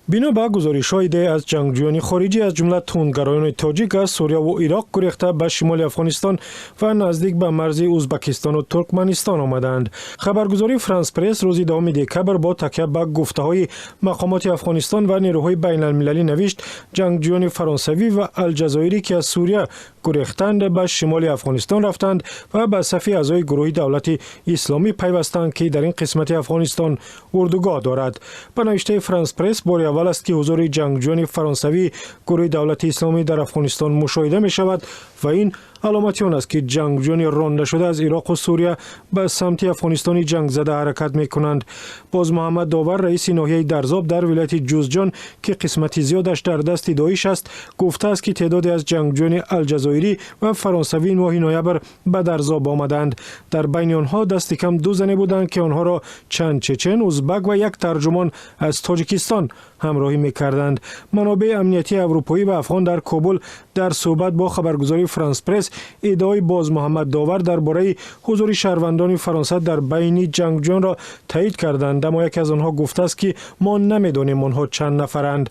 Бино ба гузоришҳо, иддае аз ҷангҷӯёни хориҷӣ, аз ҷумла тундгароёни тоҷик, аз Сурияву Ироқ гурехта ба шимоли Афғонистон ва наздик ба марзи Узбакистону Туркманистон омадаанд. Хабаргузории Франс Пресс рӯзи 10 декабр бо такя ба гуфтаҳои мақомоти Афғонистон ва нерӯҳои байналмилалӣ навишт: ҷангҷӯёни фаронсавӣ ва алҷазоирӣ, ки аз Сурия гурехтанд, ба шимоли Афғонистон рафтанд ва ба сафи аъзои гурӯҳи Давлати Исломӣ пайвастанд, ки дар ин қисмати Афғонистон урдугоҳ дорад. Ба навиштаи Франс Пресс, бори аввал аст, ки ҳузури ҷангҷӯёни фаронсавии гурӯҳи Давлати Исломӣ дар Афғонистон мушоҳида мешавад ва ин аломати он аст, ки ҷангҷӯёни рондашуда аз Ироқу Сурия ба самти Афғонистони ҷангзада ҳаракат мекунанд. Боз Муҳаммад Довар, раиси ноҳияи Дарзоб дар вилояти Ҷузҷон, ки қисмати зиёдаш дар дасти Доиш аст, гуфтааст, ки теъдоде аз ҷангҷӯёни алҷазоирӣ ва фаронсавӣ моҳи ноябр ба Дарзоб омаданд. Дар байни онҳо дасти кам ду зане буданд, ки онҳоро чанд чечен, узбак ва як тарҷумон аз Тоҷикистон ҳамроҳӣ мекарданд. Манобеи амниятии аврупоӣ ва афғон дар Кобул дар суҳбат бо хабаргузории Франс Пресс иддаои Бозмуҳаммад Довар дар бораи ҳузури шаҳрвандони Фаронса дар байни ҷангҷӯёнро таъид карданд, аммо яке аз онҳо гуфтааст, ки мо намедонем онҳо чанд нафаранд.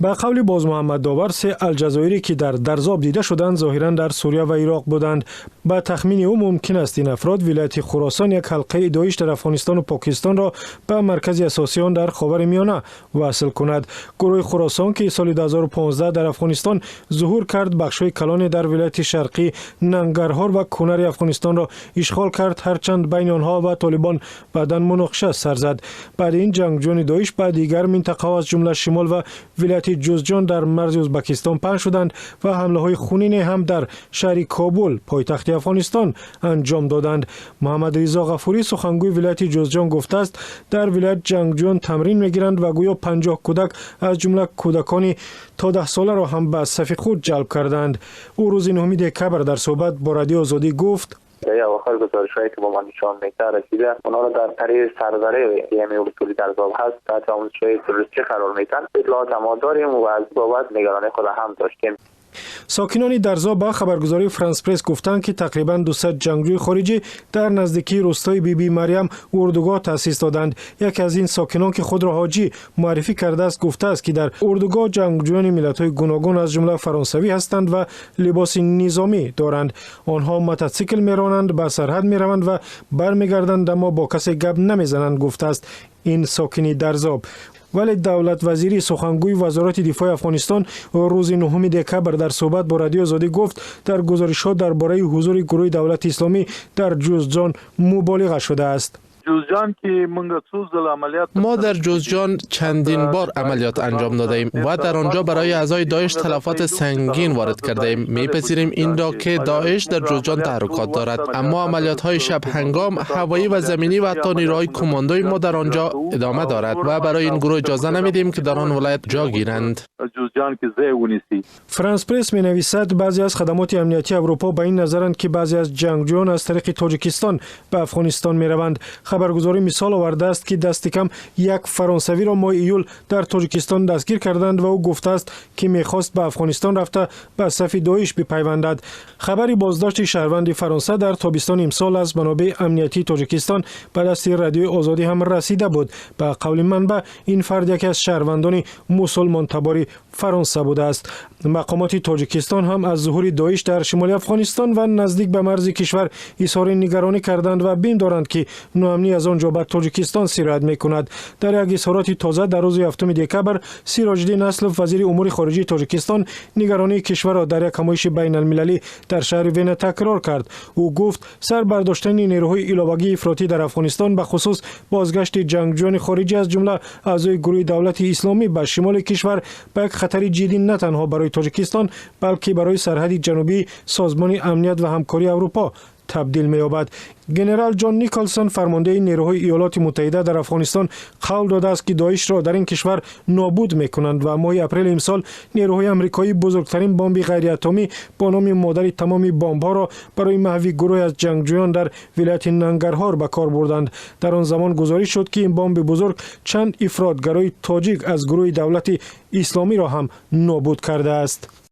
Ба қавли Бозмуҳаммад Довар, се алҷазоирӣ, ки дар Дарзоб дида шуданд, зоҳиран дар Сурия ва Ироқ буданд. Ба тахмини ӯ, мумкин аст ин афрод вилояти Хуросон, як ҳалқаи Доиш дар Афғонистону Покистонро, ба маркази асосии он дар Ховари Миёна васл кунад. Гурӯҳи Хуросон, ки соли 2015 дар Афғонистон зуҳур кард, бахшҳои калоне дар вилояти шарқӣ Нангарҳор ва Кунари Афғонистонро ишғол кард, ҳарчанд байни онҳо ва Толибон баъдан муноқиша сар зад. Баъди ин ҷангҷӯёни Доиш ба дигар минтақаҳо, аз ҷумла шимол ва вилояти Ҷузҷон дар марзи Узбакистон паҳн шуданд ва ҳамлаҳои хунине ҳам дар шаҳри Кобул, пойтахти Афғонистон, анҷом доданд. Муҳаммадризо Ғафурӣ, сухангӯи вилояти Ҷузҷон, гуфтааст, дар вилоят ҷангҷӯён тамрин мегиранд ва гӯё 50 кӯдак, аз ҷумла кӯдакони то 10 соларо ҳам ба сафи худ ҷалб карданд. Ӯ рӯзи 9 декабр дар суҳбат бо Радиои Озодӣ гуфт: اواخر گزارش هایی که با ما نشان میده رسیده، اونا رو در طریق سردره یعنی اصولی در هست تحت آموزش های تروریستی قرار میتن. اطلاعات ما داریم و از بابت نگرانی خود هم داشتیم. Сокинони Дарзоб ба хабаргузории Франс Пресс гуфтанд, ки тақрибан 200 ҷангҷӯи хориҷӣ дар наздикии рӯстои Биби Марьям урдугоҳ таъсис доданд. Яке аз ин сокинон, ки худро Ҳоҷӣ муаррифӣ кардааст, гуфтааст, ки дар урдугоҳ ҷангҷӯёни миллатҳои гуногун, аз ҷумла фаронсавӣ, ҳастанд ва либоси низомӣ доранд. Онҳо мототсикл меронанд, ба сарҳад мераванд ва бармегарданд, аммо бо касе гап намезананд, гуфтааст ин сокини Дарзоб. Вале Давлат Вазирӣ, сухангӯи Вазорати дифои Афғонистон, рӯзи 9 декабр дар суҳбат бо Радиои Озодӣ гуфт, дар гузоришҳо дар бораи ҳузури гурӯҳи Давлати Исломӣ дар Ҷузҷон муболиға шудааст. ما در جوزجان چندین بار عملیات انجام دادیم و در آنجا برای اعضای داعش تلفات سنگین وارد کرده ایم. میپذیریم این را که داعش در جوزجان تحرکات دارد، اما عملیات های شب هنگام هوایی و زمینی و حتی نیروهای کماندوی ما در آنجا ادامه دارد و برای این گروه اجازه نمیدیم که در آن ولایت جا گیرند. Франс Пресс менависад, баъзе аз хадамоти амниятии Аврупо ба ин назаранд, ки баъзе аз ҷангҷӯён аз тариқи Тоҷикистон ба Афғонистон мераванд. Хабаргузорӣ мисол овардааст, ки дасти кам як фаронсавиро моҳи июл дар Тоҷикистон дастгир карданд ва ӯ гуфтааст, ки мехост ба Афғонистон рафта ба сафи Доиш бипайвандад. Хабари боздошти шаҳрванди Фаронса дар тобистони имсол аз манобеи амниятии Тоҷикистон ба дасти Радиои Озодӣ ҳам расида буд. Ба қавли манбаъ, ин фард яке аз шаҳрвандони мусулмонтабори Фаронса будааст. Мақомоти Тоҷикистон ҳам аз зуҳури Доиш дар шимоли Афғонистон ва наздик ба марзи кишвар изҳори нигаронӣ карданд ва бим доранд, ки ноамнӣ аз он ҷо ба Тоҷикистон сироят мекунад. Дар як изҳороти тоза дар рӯзи 7 декабр Сироҷиддин Аслов, вазири умури хориҷии Тоҷикистон, нигаронии кишварро дар як ҳамоиши байналмилалӣ дар шаҳри Вена такрор кард. Ӯ гуфт, сар бардоштани нерӯҳои иловагии ифротӣ дар Афғонистон, ба хусус бозгашти ҷангҷӯёни хориҷӣ, аз ҷумла аъзои гурӯҳи Давлати Исломӣ, ба шимоли кишвар ба як хатари ҷиддӣ на танҳо барои Тоҷикистон, балки барои сарҳади ҷанубии Созмони Амният ва Ҳамкории Аврупо табдил меёбад. Генерал Ҷон Николсон, фармондеҳи нерӯҳои Иёлоти Муттаҳида дар Афғонистон, қавл додааст, ки Доишро дар ин кишвар нобуд мекунанд ва моҳи апрели имсол нерӯҳои амрикоӣ бузургтарин бомби ғайриатомӣ бо номи модари тамоми бомбҳоро барои маҳви гурӯҳе аз ҷангҷӯён дар вилояти Нангарҳор ба кор бурданд. Дар он замон гузориш шуд, ки ин бомби бузург чанд ифротгарои тоҷик аз гурӯҳи Давлати Исломиро ҳам нобуд кардааст.